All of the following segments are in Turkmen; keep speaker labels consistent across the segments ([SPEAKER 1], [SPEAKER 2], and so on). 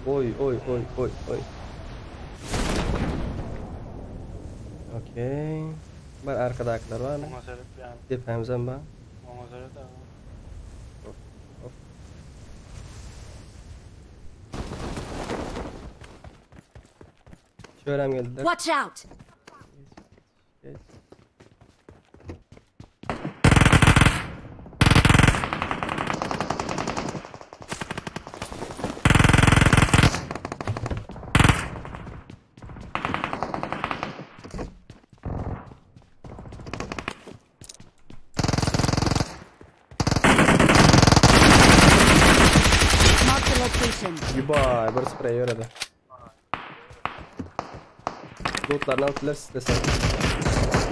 [SPEAKER 1] Oý oý oý oý oý. Okey. Bar arkadakiler bar.
[SPEAKER 2] Oňa seret ýa.
[SPEAKER 1] Depämizem bar.
[SPEAKER 2] Oňa seret aga.
[SPEAKER 1] Of, of. Şöyle geldiler.
[SPEAKER 3] Watch out!
[SPEAKER 1] Geç.
[SPEAKER 3] Marked a location.
[SPEAKER 1] Yubay, bir sprey ýöredi. Lootlaryny alyp bilersiz islesen.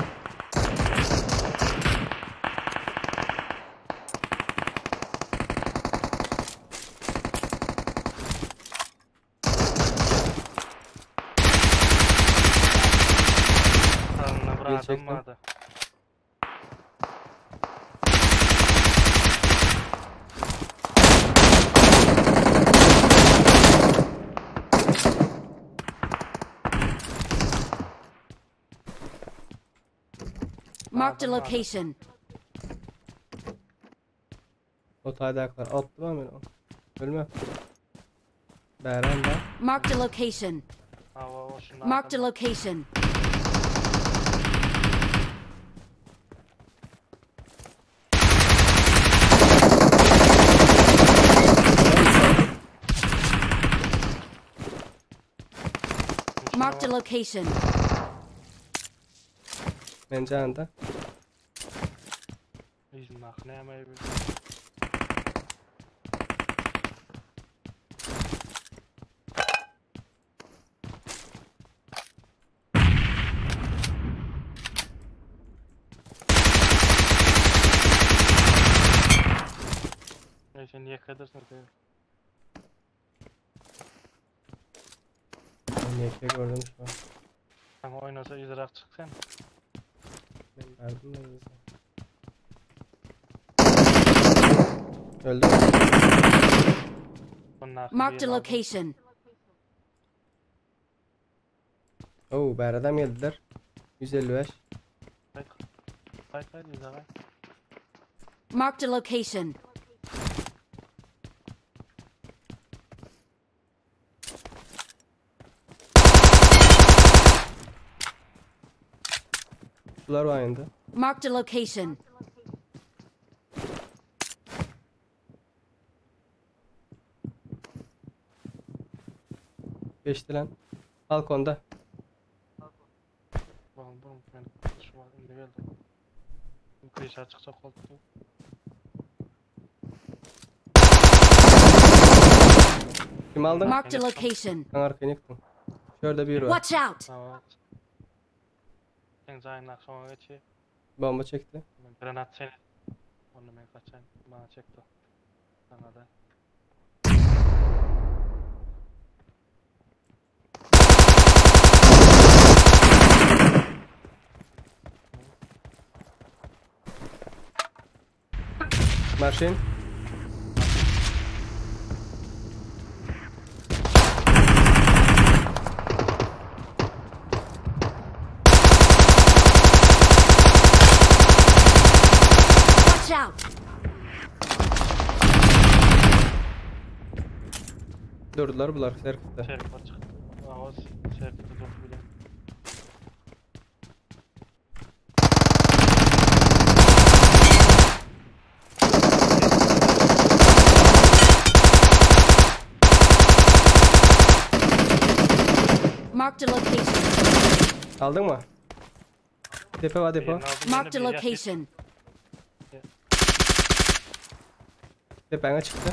[SPEAKER 2] Sağında bir adam
[SPEAKER 1] çektim.
[SPEAKER 2] vardı.
[SPEAKER 3] Marked a
[SPEAKER 2] Adam vardı.
[SPEAKER 3] location.
[SPEAKER 1] O taýdaklar atdy mı men o? Ölme. Bären da.
[SPEAKER 3] Marked a location.
[SPEAKER 2] Hava o şunda
[SPEAKER 3] Marked a
[SPEAKER 2] adam var.
[SPEAKER 3] location.
[SPEAKER 2] Şunda
[SPEAKER 3] Marked a
[SPEAKER 2] var.
[SPEAKER 3] location.
[SPEAKER 1] Men janda.
[SPEAKER 2] Yüzünden ne yapayım? Neyse niye kadırsın ki?
[SPEAKER 1] Ben YK gördüm şu an.
[SPEAKER 2] Sen oynasa izrak çık sen.
[SPEAKER 1] Ben verdim de bize. Öldü mü?
[SPEAKER 2] Bunun hakkı
[SPEAKER 3] Marked a
[SPEAKER 2] birini aldım.
[SPEAKER 3] location.
[SPEAKER 1] Oo, bäreden geldiler. 155.
[SPEAKER 2] Kayıt kayıt kayıt izrak.
[SPEAKER 3] Marked a location.
[SPEAKER 1] Sular var indi.
[SPEAKER 3] Marked a location.
[SPEAKER 1] Geçti lan. Balkonda.
[SPEAKER 2] Bakalım bunu ben şu var indi geldi. Kıyışa çıkacak oldu.
[SPEAKER 1] Kim aldın?
[SPEAKER 3] Marked a location.
[SPEAKER 1] Sen arkayı yıktın. Şurada bir var.
[SPEAKER 3] Watch out!
[SPEAKER 2] Tamam. Sen zayin akşama geçi.
[SPEAKER 1] Bomba çekti.
[SPEAKER 2] Ben granat seni. Onu ben kaçayım. Bana çekti. Sana da.
[SPEAKER 1] Marşin.
[SPEAKER 3] Watch out!
[SPEAKER 1] Durdular bular. Serkiste.
[SPEAKER 2] Şerif var çıktı. Aa, o şerifte durdu bile.
[SPEAKER 3] Marked a location.
[SPEAKER 1] Aldın mı? Depo var depo.
[SPEAKER 2] Birini aldım,
[SPEAKER 3] Marked a
[SPEAKER 2] birini bir yakın.
[SPEAKER 3] location.
[SPEAKER 1] Tepene çıktı.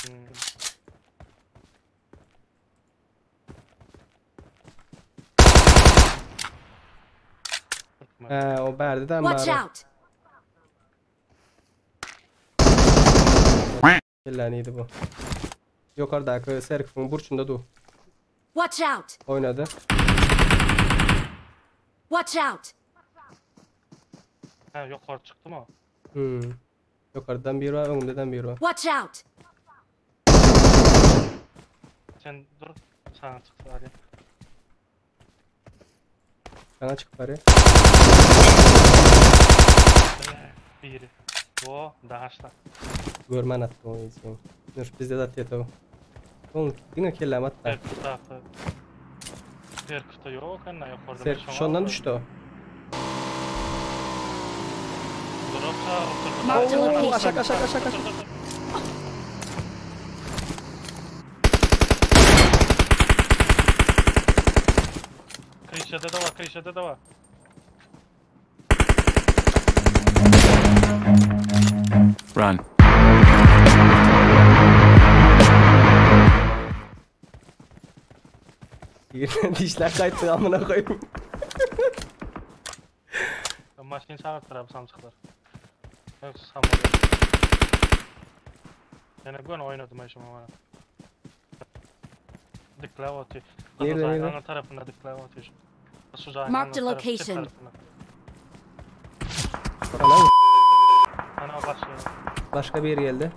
[SPEAKER 2] Hmm.
[SPEAKER 1] He o berdiden
[SPEAKER 3] Watch
[SPEAKER 1] bari.
[SPEAKER 3] out!
[SPEAKER 1] Kelleniydi bu. Yukarıdaki Serkif'in burçunda du.
[SPEAKER 3] Watch out!
[SPEAKER 1] Oynadı.
[SPEAKER 3] Watch out!
[SPEAKER 2] Ha yukarı çıktı mı?
[SPEAKER 1] Hmm. Yukarıdan bir var, önümden bir var.
[SPEAKER 3] Watch out!
[SPEAKER 2] Sen dur, saňa çyksa alýan.
[SPEAKER 1] Saňa çykyp barýar.
[SPEAKER 2] Biri. O, daşla.
[SPEAKER 1] Görmän atdy o ýeň. Dur, bizde de atýar taw. Oň diňe kelläm atdy.
[SPEAKER 2] Serkutdaky. Serkutda ýok eken, ýokarda.
[SPEAKER 1] Ser şondan düşdi o.
[SPEAKER 2] Durup çagyryp
[SPEAKER 3] Marked a location.
[SPEAKER 1] Aşak aşak aşak aşak.
[SPEAKER 2] Krişede de var, krişede de var.
[SPEAKER 4] Run.
[SPEAKER 1] Dişler gaýtdy amına koyayım.
[SPEAKER 2] Maşyn çagyrtdyr abi samsyklar. Ýok, samsyklar. Ýene gön oýnadym aý şuňa bana. Dikläp otyr.
[SPEAKER 1] Nirede,
[SPEAKER 2] Gyzyl
[SPEAKER 1] nirede?
[SPEAKER 2] aňyr tarapynda dikläp otyr. Şu jaýyň
[SPEAKER 3] Mark the
[SPEAKER 2] aňyr tarapy, çep
[SPEAKER 3] location.
[SPEAKER 2] tarapynda.
[SPEAKER 1] Ana
[SPEAKER 2] Ana başga.
[SPEAKER 1] başga bir geldi.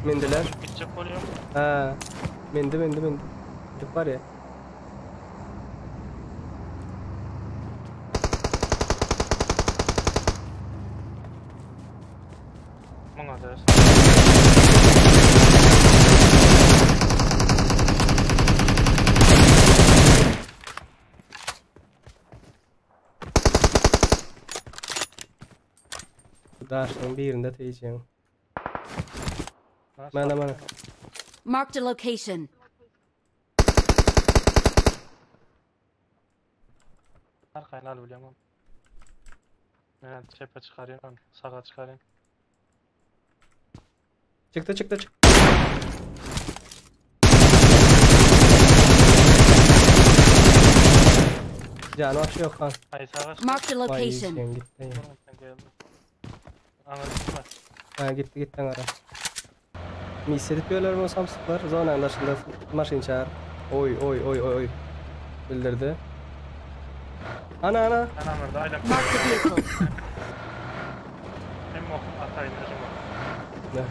[SPEAKER 1] Mindiler.
[SPEAKER 2] Gitjek bolýar.
[SPEAKER 1] Ha. Mindi mindi mindi. Gidip var ya.
[SPEAKER 2] Muňa ders.
[SPEAKER 1] Daşlaryň birinde teýjeň. Mana mana.
[SPEAKER 3] Marked a location.
[SPEAKER 2] Arkaýyn alyp bilýän. Men çepe çykarýan, saga çykarýan.
[SPEAKER 1] Çykdy çykdy çykdy. Jany başy yok han.
[SPEAKER 2] Aý saga çyk.
[SPEAKER 3] Marked a
[SPEAKER 1] Vay
[SPEAKER 3] location.
[SPEAKER 1] yiyeceğim gitti. ya.
[SPEAKER 2] Aňa gitme.
[SPEAKER 1] Ha gitti gitti ara. Mis edip ýörler bu samsyklar. Zonanyň daşynda maşyn çağır. Oy oy oy oy oy. Bildirdi. Ana ana.
[SPEAKER 2] Ben aňyrda aýlap.
[SPEAKER 3] Marked a vehicle.
[SPEAKER 2] Hem okum ataýyn özüm.
[SPEAKER 1] Ne?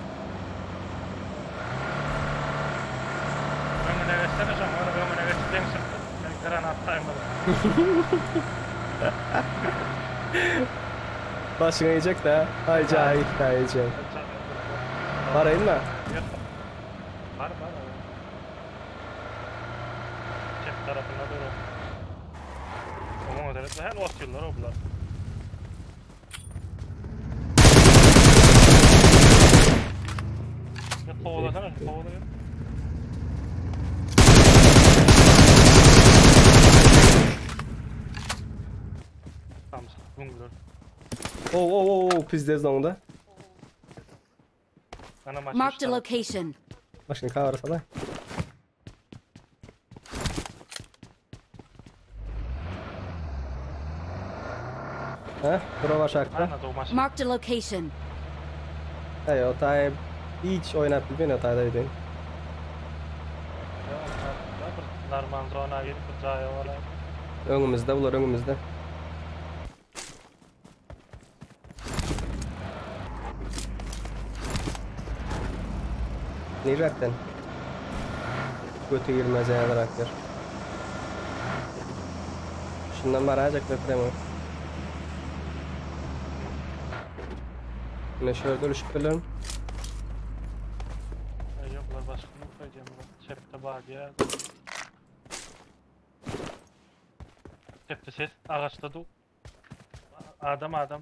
[SPEAKER 2] Öňüne geçsene şoň, ony öňüne geçip deň çykdy. Men granat taýmadım.
[SPEAKER 1] Başyňa yiyecek de. Hay cahil da yiyeceğim. Barayım mı?
[SPEAKER 2] Bar bar. Çep tarafında dur. Oňa derek her otýurlar o bular. Ya kovalasana, kovala ya. Tamam, güngör.
[SPEAKER 1] Oo oo oo oo pizdez onda.
[SPEAKER 2] Ana maşyn.
[SPEAKER 3] Marked a location.
[SPEAKER 1] Maşyny kavra salay. Ha, bura başakta.
[SPEAKER 2] Ana do maşyn.
[SPEAKER 3] Marked a location.
[SPEAKER 1] Hey, o tay hiç oynap bilmeyin o tayda edin.
[SPEAKER 2] Ya bir narman zona girip bir jaýa var.
[SPEAKER 1] Öňümizde bular öňümizde. Nirakdan? Götü girmez yani karakter. Şundan baracak ve premo. Yine şöyle dönüşüp bilerim.
[SPEAKER 2] Ay yok bular başka mı koyacağım bu? Çepte bar ya. Çepte ses ağaçta du. Adam adam.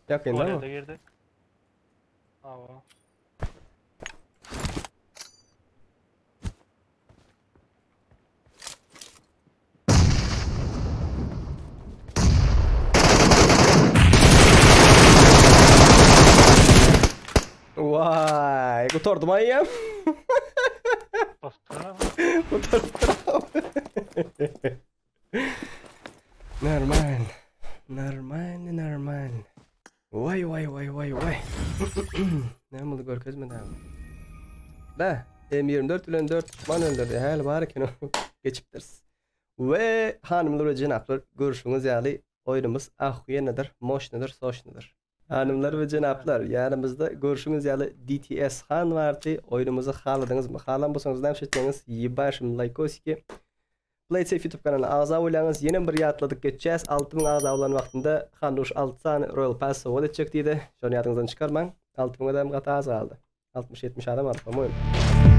[SPEAKER 1] Yakın değil
[SPEAKER 2] Oraya
[SPEAKER 1] mi?
[SPEAKER 2] da girdi. Ava.
[SPEAKER 1] Vay, gutardym aýam.
[SPEAKER 2] Bastılar.
[SPEAKER 1] Gutardym. Normal. Normal, normal. Vay vay vay vay vay. Ne oldu görkezmedi abi. Be, M24 bilen 4 düşman öldürdü. Häli bar eken o. Geçipdiris. We hanymlar we jenaplar görüşüňiz ýaly oýnumyz ahuýenadyr, moşnydyr, soşnydyr. Hanymlar we jenaplar, ýanymyzda görşüňiz ýaly DTS Han bardy. Oýnumyzy haladyňyzmy? Halan bolsaňyz näme etseňiz, ýebaşym laýkosiki. PlaySafe YouTube kanalyna agza bolýaňyz. Ýene bir ýatladyk geçýäs. 6000 agza bolan wagtynda Hanuş 6 sany Royal Pass sowgat etjek diýdi. Şony ýadyňyzdan çykarmaň. 6000 adam gaty az galdy. 60-70 adam galdy, po-moýemu.